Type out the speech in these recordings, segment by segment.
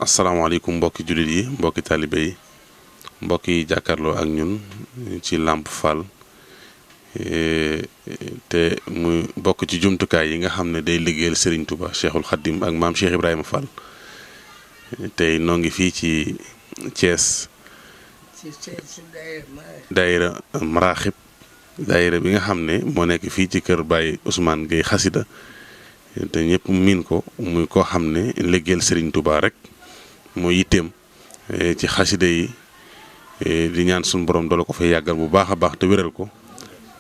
asalaamaaleykum mbokki jullit yi mbokki taalibe yi mbokk yi jàkkaarloo ak ñun ci Lamp Fall te muy bokk ci jumtukaay yi nga xam ne day liggéeyal Serigne Touba Cheikhul Khadim ak maam Cheikh Ibrahima Fall tey noo ngi fii ci Thiès daayira Maraxib daayira bi nga xam ne moo nekk fii ci kër Baye Ousmane Gueye khassida te ñëpp miin ko muy koo xam ne liggéeyal Serigne Touba rek moo yitteem ci xasida yi di ñaan suñu borom dala ko fay yàggal bu baax a baax te wéral ko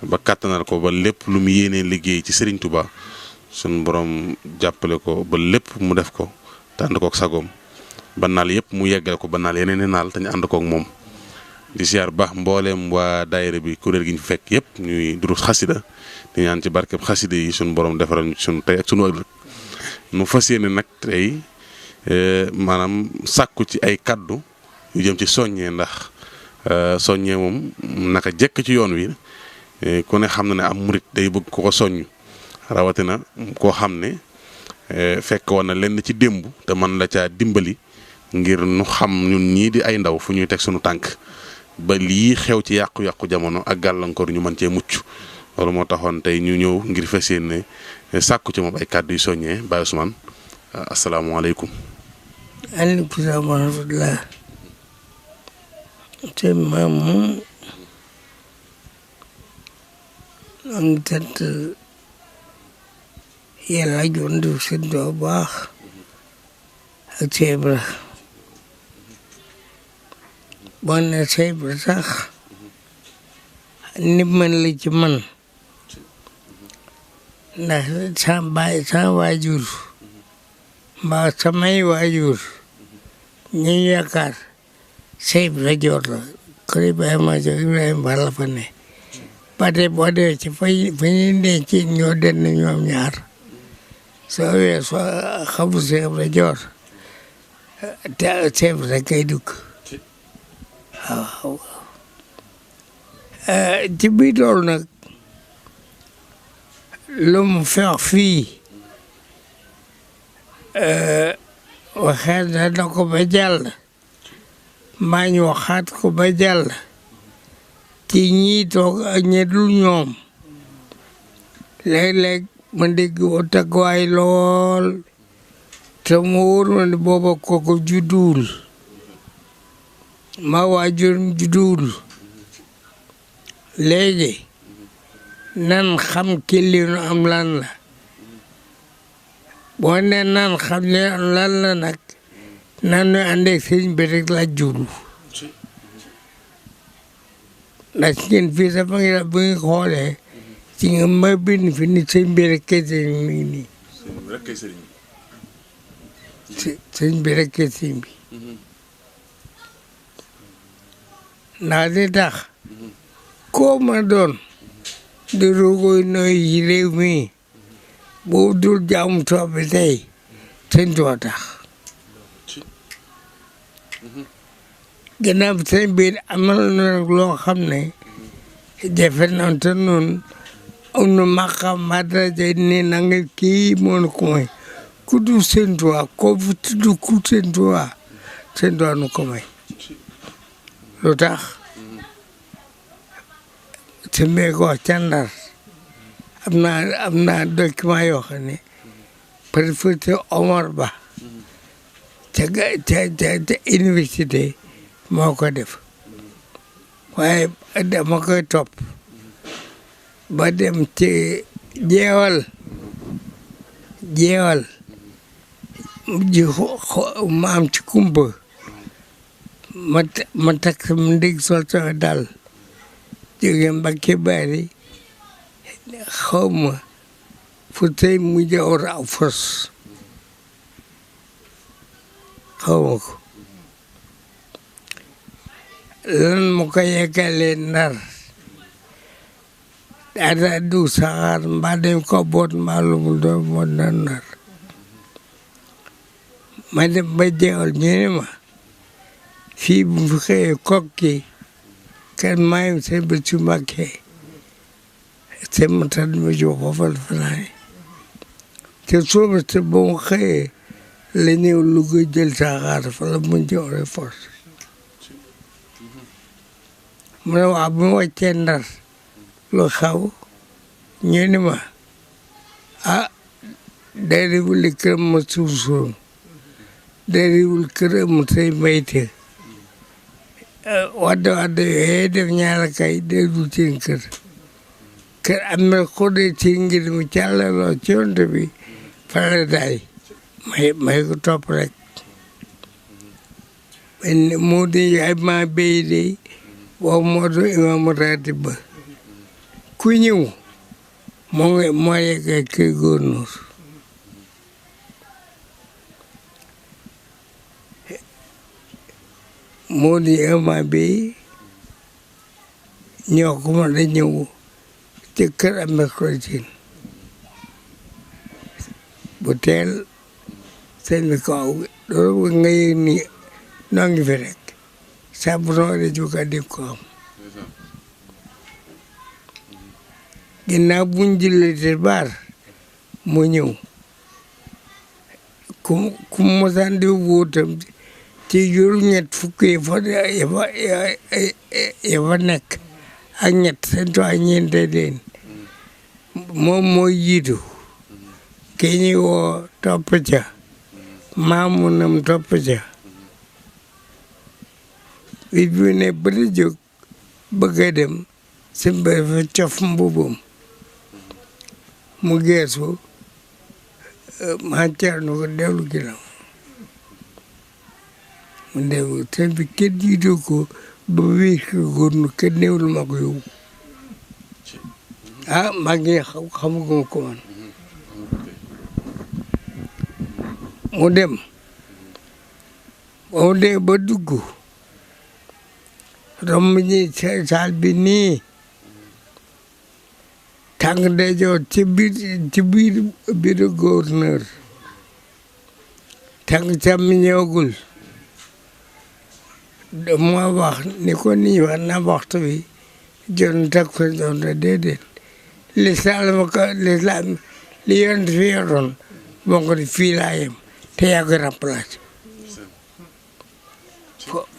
ba kàttanal ko ba lépp lu mu yéenee liggéey ci Serigne Touba suñu borom jàppale ko ba lépp mu def ko te ànd kook sagoom ba naal yëpp mu yeggal ko ba naal yeneen i naal te ñu ànd kook moom di siyaar baax mbooleem waa daayira bi kuréel gi ñu fekk yëpp ñuy durus xasida di ñaan ci barkeb xasida yi suñu borom defaral suñu tey ak suñu ëllëg nu fas yéene nag tey maanaam sàkku ci ay kaddu yu jëm ci soññee ndax soññee moom naka jekk ci yoon wi ku ne xam na ne am murit day bëgg ko soññ rawatina koo xam ne fekk woon na lenn ci démb te man la caa dimbali ngir nu xam ñun ñii di ay ndaw fu ñuy teg sunu tànk ba lii xew ci yàqu-yàqu jamono ak gàllankoor ñu mën cee mucc loolu moo taxoon tey ñu ñëw ngir fas yéene sàkku ci moom ay kaddu yu soññee Baye Ousmane asalaamaaleykum. aleykum salaam wa rahmatulah. te maam moom maa ngi sant yàlla joon di seen doo baax ak Seybra boo ne Seybra sax nit man la ci man ndax sa waajur mbaa samay waajur ñu yaakaar Seybra Joor la kër Ibrahima Joor Ibrahima Fall la fa ne ba tey boo dee ci fa ñuy denc ñoo den ñoom ñaar soo weesoo xamu Seybra Joor te Seybra kay dugg waaw ci biir loolu nag lu mu feex fii waxee na ko ba jàll mbaa ñu waxaat ko ba jàll ci ñii toog ak ñi dul ñoom léeg-léeg ma dégg o tagwaay lool te mu wóor ma ne booba kooku judduwul ma waajuram judduwul léegi nan xam ki li nu am lan la boo ne nan xam li am lan la nag nan nu àndeeg sëñ bi rek la jublu ndax ngeen fii sax ba ngi bu ngi xoolee ci nga ma bind fi ni sëñ bi rek kay sëñ mi ngi nii sëñ bi rek kay sëñ bi ndax li tax koo ma doon di rogoy nooy yi réew mi boo dul jaamu Tuubaa bi tey sëñ Tuubaa tax gannaaw sëñ bi amal na loo xam ne jafe na te noonu am na maqaam daraja ne na nga kii moo ko may ku dul sëñ Tuubaa koo fi tudd ku sëñ Tuubaa nu ko may lu tax te mbéy ko wax ca Ndar am naa document yoo xam ne préfet Omar Ba ca université moo ko def waaye dama koy topp ba dem ci jeewal ji ma am ci kumpa ma takk sama ndig sol sama dal jóge Mbàkke Bari xaw ma fu tey mu jawar aw fos xaw ma ko lan mu ko yeggalee Ndar daada du saxaar mbaa dem ko boot mbaa lu mu doon boot na Ndar ma dem ba jeewal ñu ne ma fii bu fi xëyee kokki kan maayam seen bët su Mbàkke seen matal ma jox ko fal fanaane te sooba te ba mu xëyee la ñëw lu ko jël saxaar fa la mu joxe force mu ne waaw bu ma wàccee Ndar lu xaw ñu ni ma ah dariwul kër ma suuf soon dariwul kër mu say mayte wadda yooyu def ñaara kay dariwul seen kër am na xode ci ngir mu càllaloo ci yonte bi fala daay may ko topp rek moo di ay ma béy de boobu moo doon imaamu ratib ba ku ñëw moo yeggee kër góornóor moo di ama béy ñoo ko mën a ñëw ci kër amee chrétien bu teel seen bi kaw loolu nga yëg ni noo ngi fi rek saa bu noo de juga di ko am ginnaaw buñ jullee tisbaar mu ñëw ku mosaan di wóotam ci juróom-ñett fukk yi fa nekk ak ñett seen toit ñeente leen moom mooy jiitu kii ñuy woo topp ca maamunam topp ca bi bu ne ba di jóg bëgg a dem si mbir fa cof mbubum mu geesu maa Ceerno ko dellu ginnaaw mu dellu seen bi kenn jiitu ko ba wéy ko góornu kenn néewul ma ko yow ah maa ngi xamaguma ko man mu dem ba mu dee ba dugg romb ñi saal bi nii tànk ndeyjoor ci biir gouverneur tànk càmmoñ ñëwagul moo wax ni ko nii wax na waxtu bi jon tag ko doon te déedéet lislaam li yonent fi yoroon moo ko di fii laa yem te yaa koy remplacé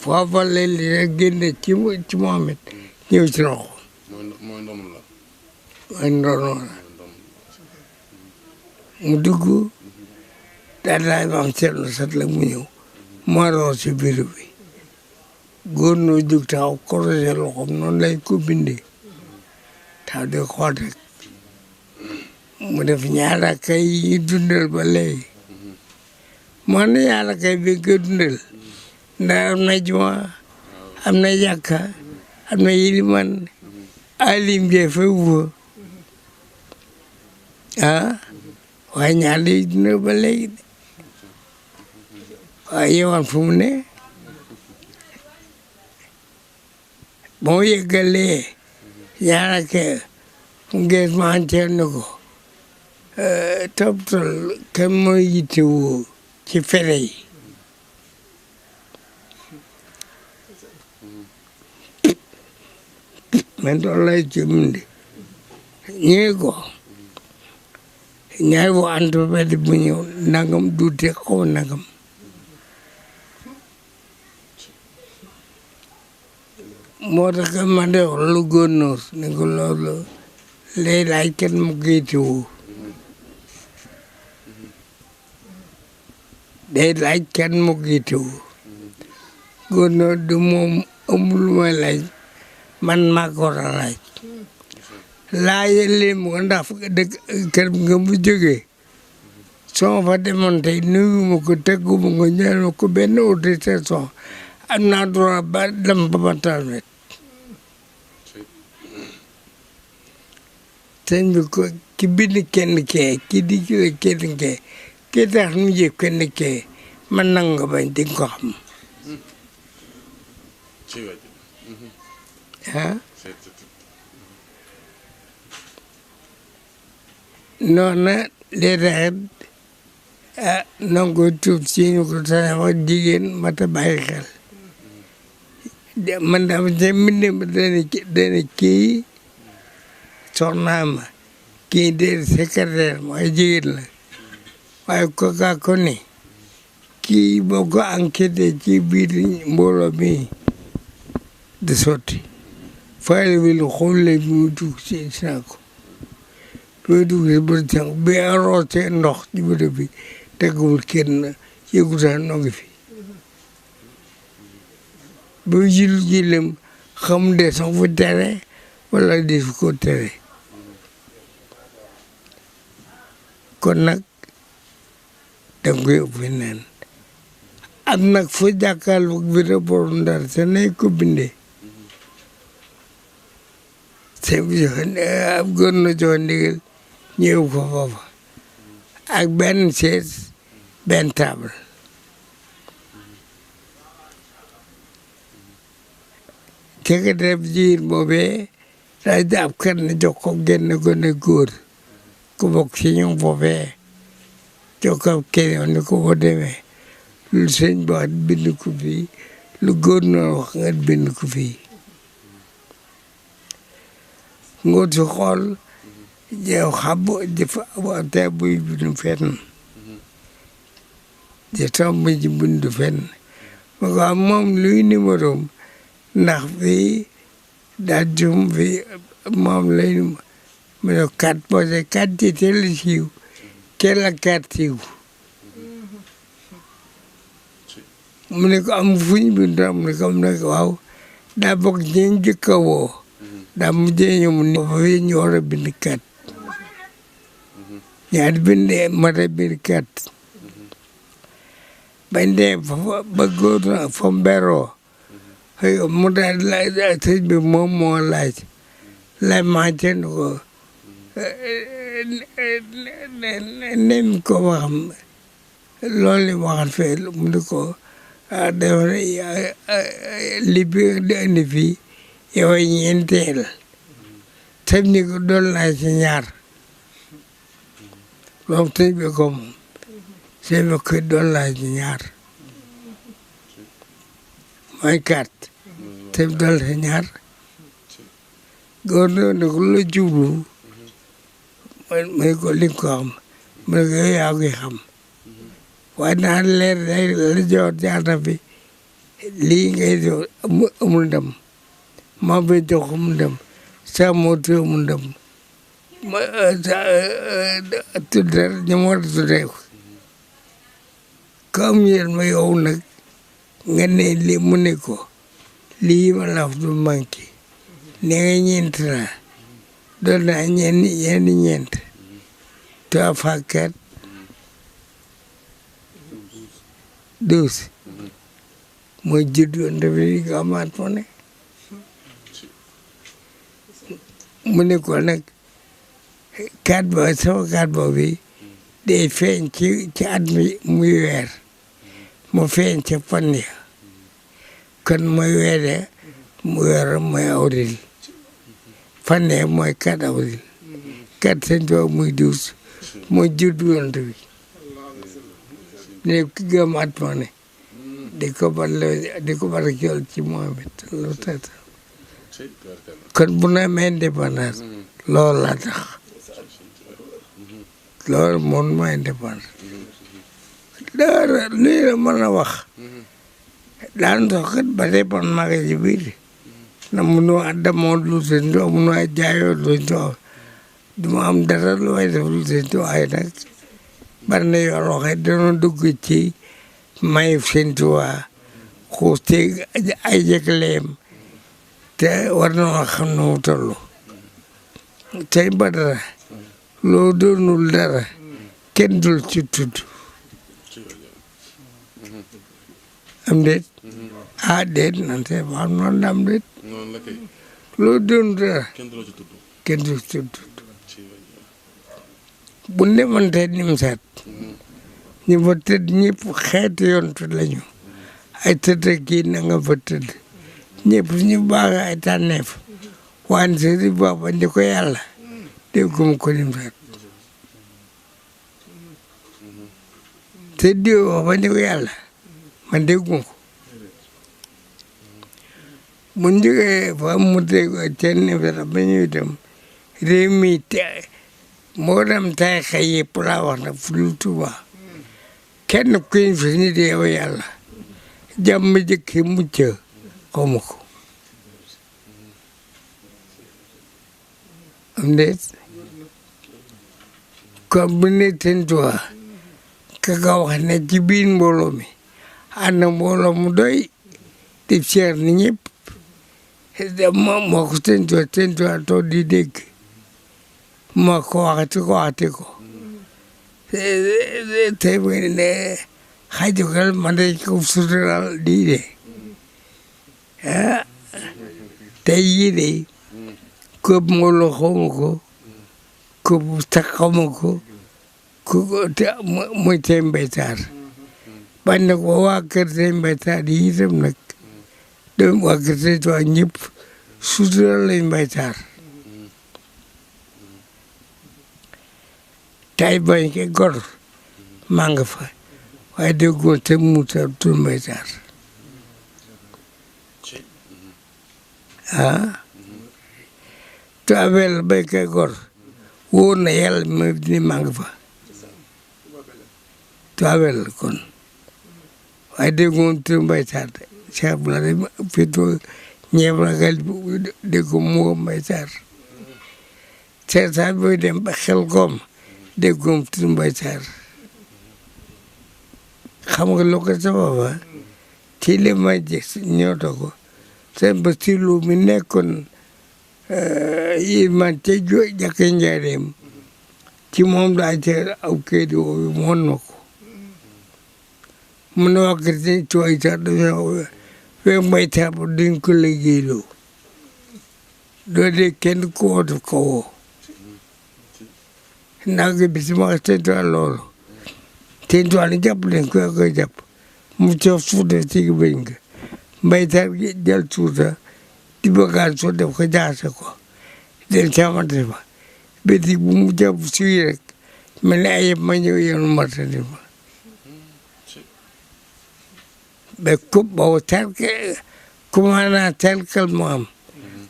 foofa leen li rek génne ci Mohamed ñëw ci loxo mooy ndono la mu dugg daal daay maam Cerno sat la mu ñëw moo roor ci biir bi góor noo jóg taxaw korosé loxoom noonu lay ko bindee taw di xool rek mu def ñaara kay yi dundal ba léegi moo ne ñaara kay bi nga dundal ndax am na juma am na jàkka am na yiliman alim jee fa wuwa ah waaye ñaar yi dundal ba léegi de waaye yewan fu mu ne ba mu yeggalee ñaara kay mu gees ma anteel na ko toppatoo kan mooy yittewoo ci fere yi man loolu lay ci mundi ñëwee ko ñaari bu antu bedd bu ñëw nangam duute xaw nangam moo tax ma de wax lu góornóor ni ko loolu lay laaj kenn mu géytiwoo day laaj kenn mu géytiwoo góornóor du moom amul lu may laaj man maa ko war a laaj laajal leen ko ndax dëkk kër nga mu jógee soo fa demoon tey nuyu ma ko tegguma ko ñaan ma ko benn autorisation am naa droit ba dem ba ma transmet sëñ bi ko ki bind kenn kee ki di kenn kee ki tax mu jëf kenn kee man nangu nga bañ di nga ko xam ah noona léeg-léeg nangu tuub si ñu ko sax wax jigéen mata bàyyi xel man dama se mbinde ma dana kii soxnaa ma kii de secrétaire mooy jigéen la waaye ko kaa ko ni kii boo ko enquêté ci biir mbooloo mi di sotti faale bi lu xoolee bi mu dugg ci naa ko bi mu dugg ci bërëb sànq bi arrosé ndox ci bërëb bi teggul kenn yëgu sax noo ngi fi ba jilem xam de sax fu tere wala des ko tere kon nag danga koy ëpp neen am nag fo jàkkaarloog bi rapport Ndar te nañ ko bindee te bu ab góor na jox ndigal ñëw ko foofa ak benn chaise benn table secrétaire bi jigéen boobee daa jàpp kan ne jox ko genn gone góor ku bokk ci ñoom foofee jox ko kenn ni ko boo demee lu sëñ bi wax bind ko fii lu góor noonu wax nga bind ko fii ngóor si xool jeew xab te buy bindu fenn je tam bu ci bindu fenn ma ko am moom luy numéro ndax fii daa jum fii moom lay mu ne 4 posé 4 ci teel a siiw teel a 4 siiw mu ne ko am fu ñu bindu am ne ko waaw daa bokk ci ñu njëkk a woo daa mujjee ñu mu ne fii ñu war a bind 4 ñaari bindee mat a bind 4 bañ dee ba góor na fa mberoo mu daal laaj sëñ bi moom moo laaj màccee ko nem ko waxam loolu waxal fee mu ne ko dafa li bi di indi fii yow ñeenteel sëñ bi ko doon laaj ci ñaar loolu sëñ bi ko moom sëñ bi ko doon laaj ci ñaar mooy 4 te dool te ñaar góor ne ko la jublu mooy ko li ko xam mu ne ko yow yaa koy xam waaye naa leer day la joor jaar na fi lii ngay jox amul ndam maa bay jox amul ndam saa moo te amul ndam tuddee ñu war a tuddee ko am yéen ma yow nag nga ne lii mu ne ko lii ma la du manqué ne nga ñeent naa doon naa ñeent 3 fois 4 12 mooy juddu ndawi nga amaat moo ne mu ne ko nag 4 ba sama 4 boobu day feeñ ci at mi muy weer mu feeñ ca fan ya kon mooy weere mu weer mooy avril fan ya mooy 4 avril 4 sëñ Tuubaa muy 12 mooy juddu yonent bi ne ki gëm at moo ne di ko barkeel ci Mohamed lu tax kon bu na amee indépendance loolu la tax loolu moom mooy indépendance dara lii la mën a wax daan dox kat ba tey bon maga ci biir na munoo addamoo lu sëñ Tuubaa munoo jaayoo lu sëñ Tuubaa du ma am dara lu may def lu sëñ Tuubaa ay nag bari na yoo waxe dana dugg ci may sëñ Tuubaa xuus ci ay jëkkaleem te war na ma xam ne mu toll tey ba dara loo doonul dara kenn dul ci tudd am déet déet nante xam noonu am déet loo doonul dara kenn dul ci tudd bu demante nim saat ñu fa tëdd ñëpp xeeti yontu lañu ay tëdd kii na nga fa tëdd ñëpp ñu baax ay tànneef waan sëri booba ndi ko yàlla déggum ko nim saat te diw booba ndi ko yàlla man déggum ko bu jógee fa mu dégg ten nim saat ba ñu itam réew mi te moo dem tay xëy yëpp laa wax na fu dul Tuuba kenn kuñ fi ni di yow yàlla jàmm jëkki mucc xawma ko am déet kon bu ne Sëñ Tuubaa ka wax ne ci biir mbooloo mi ànd mbooloo mu doy di ceer ni ñëpp moo ko Sëñ Tuubaa toog di dégg moo ko waxati ko te ne xajugal man de ko sutural di de tey yii de ko mbooloo xawma ko sax xawma ko muy tey mbéytaar bañ nag waa kër tey mbéytaar yi itam nag doom waa kër tey Tuubaa ñëpp sutural lañ mbéytaar tay bañ ke gor maa nga fa waaye déggoo te muuta tur mbéytaar tuabel bay ke gor wóor na yàlla ma ni maa nga fa tuabel kon waaye déggoo tur mbéytaar de Cheikh bu la de fitoo ñeeb ragal déggoo moo mbéytaar seetaan booy dem ba xel koom déggoom tur mbéytaar xam nga lu ko sababa ci li ma gis ñooto ko seen ba silu mi nekkoon yi man ca jàkka njaareem ci moom daa ca aw kayit woowu moon na ko mun na wax ci cooy sax dañoo we mbéytaar ba duñ ko liggéeyloo doo dee kenn ku wootu ko woo ndax bis ma wax Sëñ Tuubaa loolu Sëñ Tuubaa ni jàpp leen koy jàpp mu coof suuta ci bëñ nga mbéytaar gi jël suuta di bëggaat soo def ko jaase ko del camante fa béti bu mu jàpp suy rek mel ni ay yëpp ma ñëw yenu martani fa ba coupe boobu telke commandant telkal mu am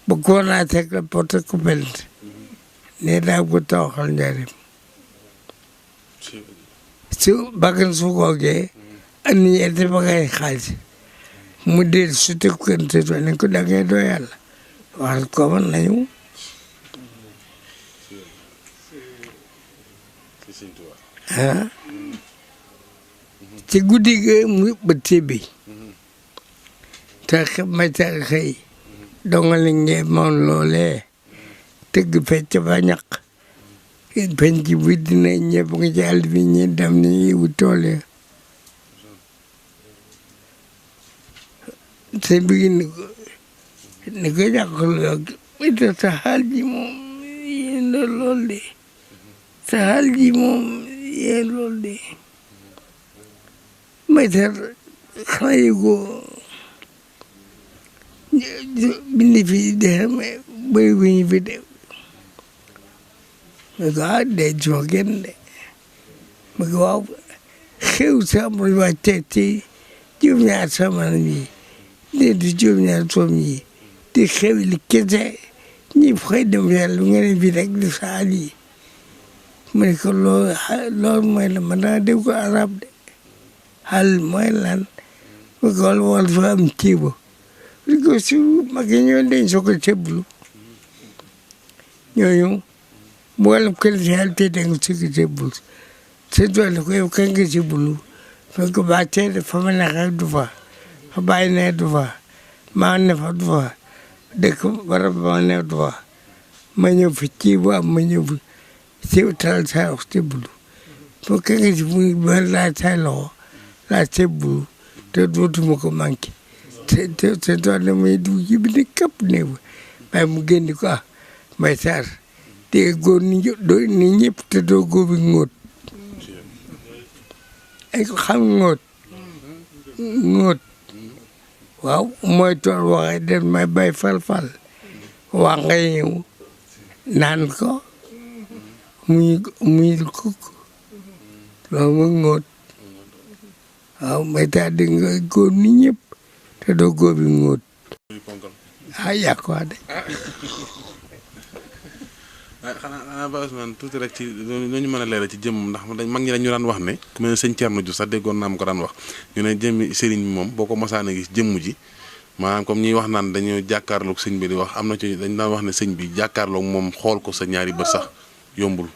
ba commandant telkal porte ko pelente ne daa bu tawaxal njaarim su bakkan su googee andi ñetti bagay xaalis mu del su te kente to ne ko dangay doo yàlla wax ko man nañu ci guddi gi mu bëtte bi te may ta xëy dongali ngee moom loolee tëgg fecc ba ñaq penc bi dina ñëpp nga ci àll bi ñi dem ni wu tool ya te bi ni ko jàkkaloo ita sa xaal ji moom yéen lool de sa xaal ji moom yéen lool de maytar xana yëgo bindi fi de bëri bu ñu fi de ma ko dee juma kenn de ma ko waaw xew sama waa teeti juróom-ñaar sama yi di juróom-ñaar soom yi di xew li kese ñi xëy dem yàlla nga ne fii rek di saal yi ma ne ko loolu mooy la man daa dégg ko arab de xal mooy lan ma ko wal fa am ciibo li ko si mag yi ñoo deñ soo ko ceblu ñooñu mboolem kër si yàlla tey da nga sukk ceblu Sëñ Tuubaa ne ko yow kañ nga ceblu ma ko ba tey fa ma neexee du fa fa bàyyi ne du fa maa ne fa du fa dëkk barab ma ne du fa ma ñëw fi ciibo am ma ñëw fi si tal saa wax ceblu foo kañ nga si muy ba laa say loxo laa ceblu te dootuma ko manqué te Tuubaa ne may dugg ci bi ne kapp ne waaye mu génn ko Mbay Saar te góor ni ñëpp te doo góor bi ngóot ay ko xam ngóot waaw mooy tool waxee den may bay fal-fal wax ngay ñëw naan ko muy kukk loolu mooy ngóot waaw Mbay Saar di nga góor ni ñëpp te doo góor bi ngóot yàq wax de xanaa Baye Ousmane tuuti rek ci lu ñu mën a leeral ci jëmm ndax mag ñi dañu daan wax ne ku mel ne sëñ Thierno Diouf sax déggoon naa ma ko daan wax ñu ne jëmmi sëriñ bi moom boo ko mosaan a gis jëmm ji maanaam comme ñuy wax naan dañoo jàkkaarloog sëñ bi di wax am na ci dañ daan wax ne sëñ bi jàkkaarloog moom xool ko sa ñaari bët sax yombul.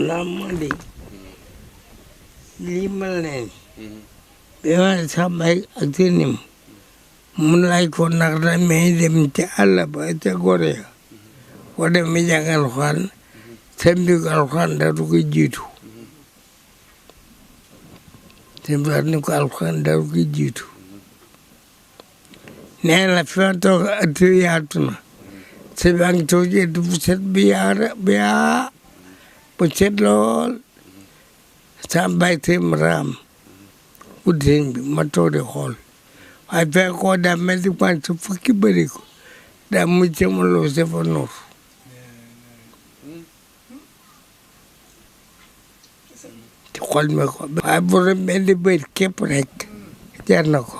naa moo di lii mel ne bi ma sàmbay ak sënim mun laaj ko ndax damay dem ci àll ba ca gore ya boo demee jàng alxuraan sëñ bi alxuraan dara ko jiitu sëñ bi ni ko alxuraan dara ko jiitu nee na fi ma toog ëtt yaatu na sëñ bi a ngi toog ci ëtt bu set bi yaa bu set lool sàmbay sëñ raam ut sëñ bi ma toog di xool waaye fekk koo daa mel ni man su fukki bëri ko daa mujj sama loo sefa noor ci xool mi ko waaye bu doon benn bët képp rek jar na ko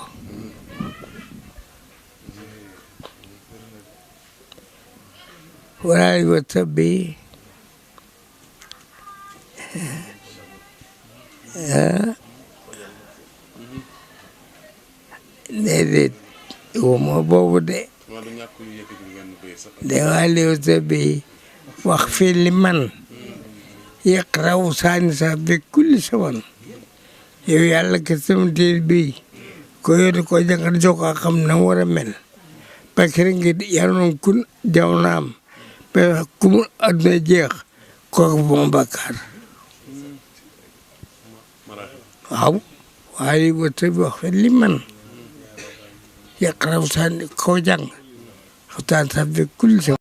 walaay wa sabbi déedéet wuma boobu de walaay wa sabbi wax fi li man yaqraw saani sa bi kulli sawan yow yàlla ke sama téere bi ko yore ko jàngat jokka xam na war a mel parce que ngi yaroon kun jaw naam ba ku mu àdduna jeex kooku bon bakkaar waaw waaye wata bi wax fe li man yaqraw saani ko jàng waxtaan sa bi kulli sawan